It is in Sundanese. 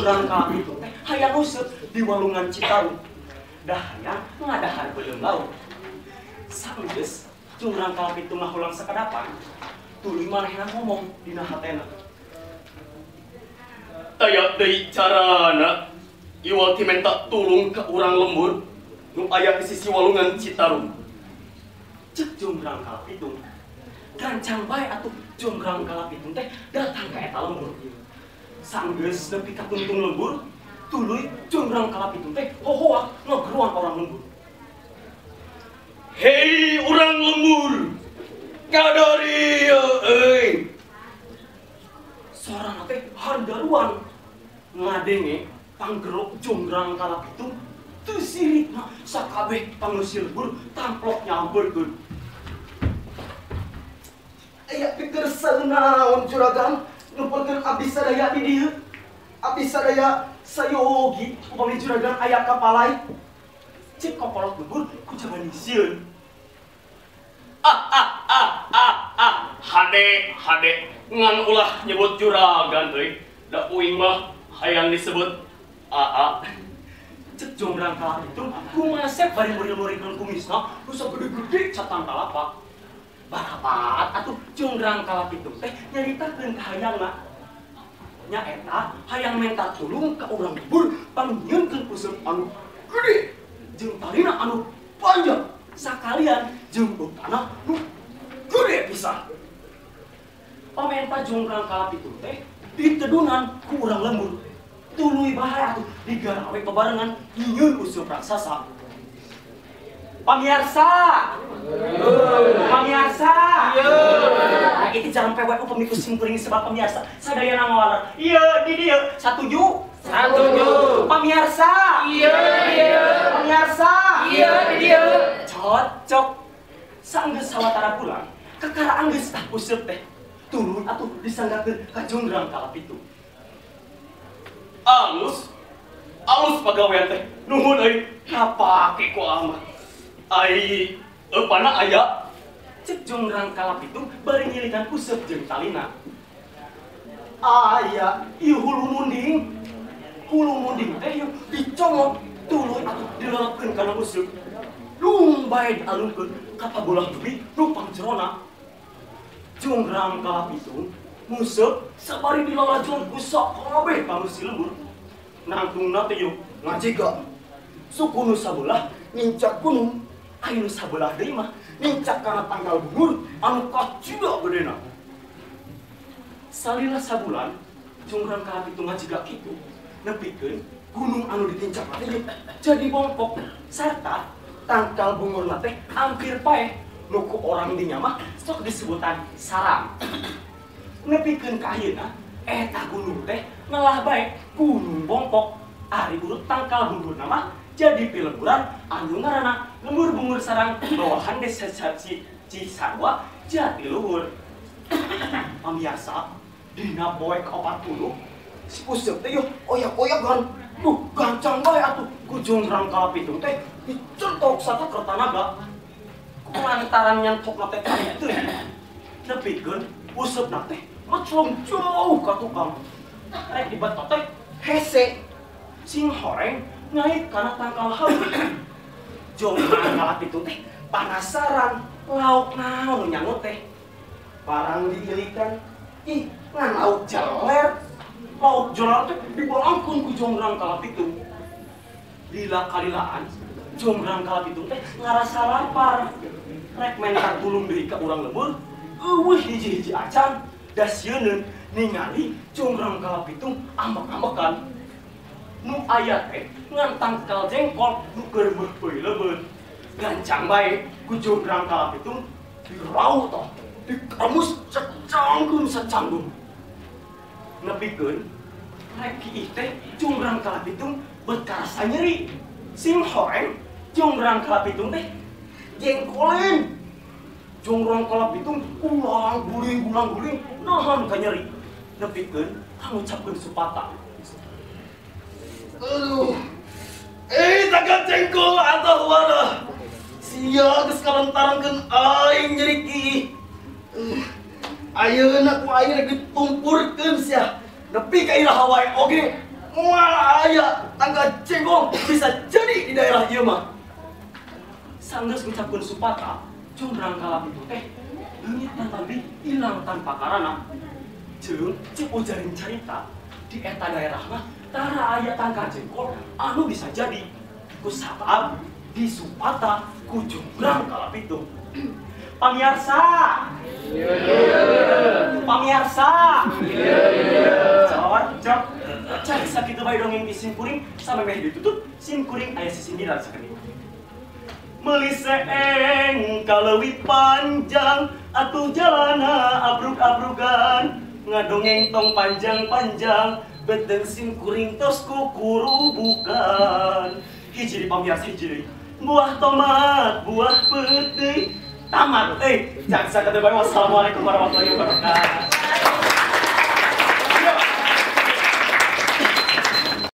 Jonggrang Kalapitung teh hayang useup di walungan Citarum. Dah hayang ngadahar beuleum laut. Sanggeus Jonggrang Kalapitung ngahulang sakadapan, tuluy manehna ngomong dina hatena. Taya deui carana iwal ti menta tulung ka urang lembur nu aya di sisi walungan Citarum. Cek Jonggrang Kalapitung, gancang bae atuh Jonggrang Kalapitung teh datang ka eta lembur. Sanggeus nepi ka tungtung lembur, tuluy Jonggrang Kalapitung teh hohoak ngegeruan orang lembur. Hei urang lembur, kadarieu euy. Sorana teh handaruan ngadenge panggerok Jonggrang Kalapitung teu siritna sakabeh pangeusi lembur tamplok nyampeurkeun. Aya pikir naon juragan ngumpulkeun abdi sadaya di dieu. Abdi sadaya sayogi upami juragan aya kapalai. Cek kopolot lembur ku jaban sieun. Ah ah ah ah ah hade hade ngan ulah nyebut juragan euy. Da uing mah hayang disebut aa. Cek Jonggrang Kalapitung kumasep bari murid-muridkeun kumisna nu sagede-gede catang kalapa. Barapat atuh Jonggrang Kalapitung teh nyaritakeun ka hayangna. Nyaeta hayang menta tulung ka urang lembur pangnyieunkeun useup anu gede jeung talina anu panjang sakalian jeung beutana nu gede pisan. Pamenta Jonggrang Kalapitung teh ditedunan ku urang lembur. Tuluy bae atuh digarawe bebarengan nyieun useup raksasa. Pamiarsa. Pamiarsa. Nah, itu jalan PWU pemiku simkuring sebab pamiarsa sadayana ngawaler. Ieu di dieu satuju. Satuju. Pamiarsa. Iya iya. Pamiarsa. Iya di dieu. Cocok. Sanggeus sawatara pulang, kakara anggeus tah useup teh. Turun atuh disanggakeun ka Jonggrang Kalapitung. Alus, alus pagawean teh. Nuhun euy, kapake ku amah. Ai eupana aya? Cek Jonggrang Kalapitung bari nyilikan useup jeung talina. Aya, ieu hulu munding. Hulu munding teh ieu dicomot tuluy atuh dilelepkeun kana useup. Lung bae dialungkeun ka pabolah bumi nu pangjerona. Jonggrang Kalapitung nguseup sabari dilalajon ku sakabeh pangeusi lembur. Nangtungna teh ieu ngajiga. Suku nu sabelah nincak gunung, aya nu sabelah deui mah nincak kana tanggal bungur anu kacida gedena. Salila sabulan Jonggrang Kalapitung ngajiga kitu nepikeun gunung anu ditincak teh jadi bongkok sarta tangkal bungurna teh hampir paeh. Nu ku orang dinya mah sok disebutan sarang. Nepikeun ka ayeuna eta gunung teh ngelah bae gunung bongkok. Ari urut tangkal bungurna mah jadi pilemburan anu ngaranna lembur bungur sarang bawahan desa Cisarua Jatiluhur. Pamiarsa dina poe ka-40 si useup teh yeuh oyak-oyakan. Duh gancang bae atuh ku Jonggrang Kalapitung teh dicentok sata kertanaga. Lantaran nyentok teh tadi teuing. Nepikeun useup teh meclong jauh ka tukang. Rek dibetot teh hese. Sing horeng ngait kana tangkal hawu. Jonggrang Kalapitung teh panasaran lauk naon nu nyangut teh. Barang diilikan, ih ngan lauk jaler. Lauk jaler teh dibalangkeun ku Jonggrang Kalapitung. Lila kalilaan Jonggrang Kalapitung teh ngarasa lapar. Rek menta tulung deui ka urang lembur, eueuh hiji-hiji acan da sieuneun ningali Jonggrang Kalapitung ambek-ambekan. Nu aya teh ngan tangkal jengkol nu keur beupeui leubeut. Gancang bae ku Jonggrang Kalapitung dirauh toh, dikamus secanggung secanggung. Nepikeun rek kiih teh Jonggrang Kalapitung bet karasa nyeri. Sing horeng Jonggrang Kalapitung teh jengkolen. Jonggrang Kalapitung ulang guling nahan ka nyeri. Nepikeun kangucapkeun supata. Aduh. Tagan jengkol atau wadah. Sia geus kalantarankeun aing nyeri kiih. Ayeuna ku aing rek ditumpurkeun sia. Nepi ka iraha wae oge. Moal aya tangkal jengkol bisa jadi di daerah ieu mah. Sanggeus ngucapkeun supata, Junggrang Kalapitu teh leungit tanpa ilang tanpa karana. Jeung cek ujarin carita di eta daerah mah tara aya tangkal jengkol anu bisa jadi ku sabab disupata ku Junggrang Kalapitu. Pamiarsa, pamiarsa, cocok. Cari sakitu bae dongeng ti sim kuring sampai meh ditutup sim kuring aya sisindiran sakedik. Meuli seeng kaleuwih panjang atuh jalana abrug-abrugan ngadongeng tong panjang-panjang beten sim kuring tos kukurubukan. Hiji di pamiarsa hiji deui. Buah tomat, buah peuteuy, tamat euy. Cak sakitu bae, wassalamualaikum warahmatullahi wabarakatuh.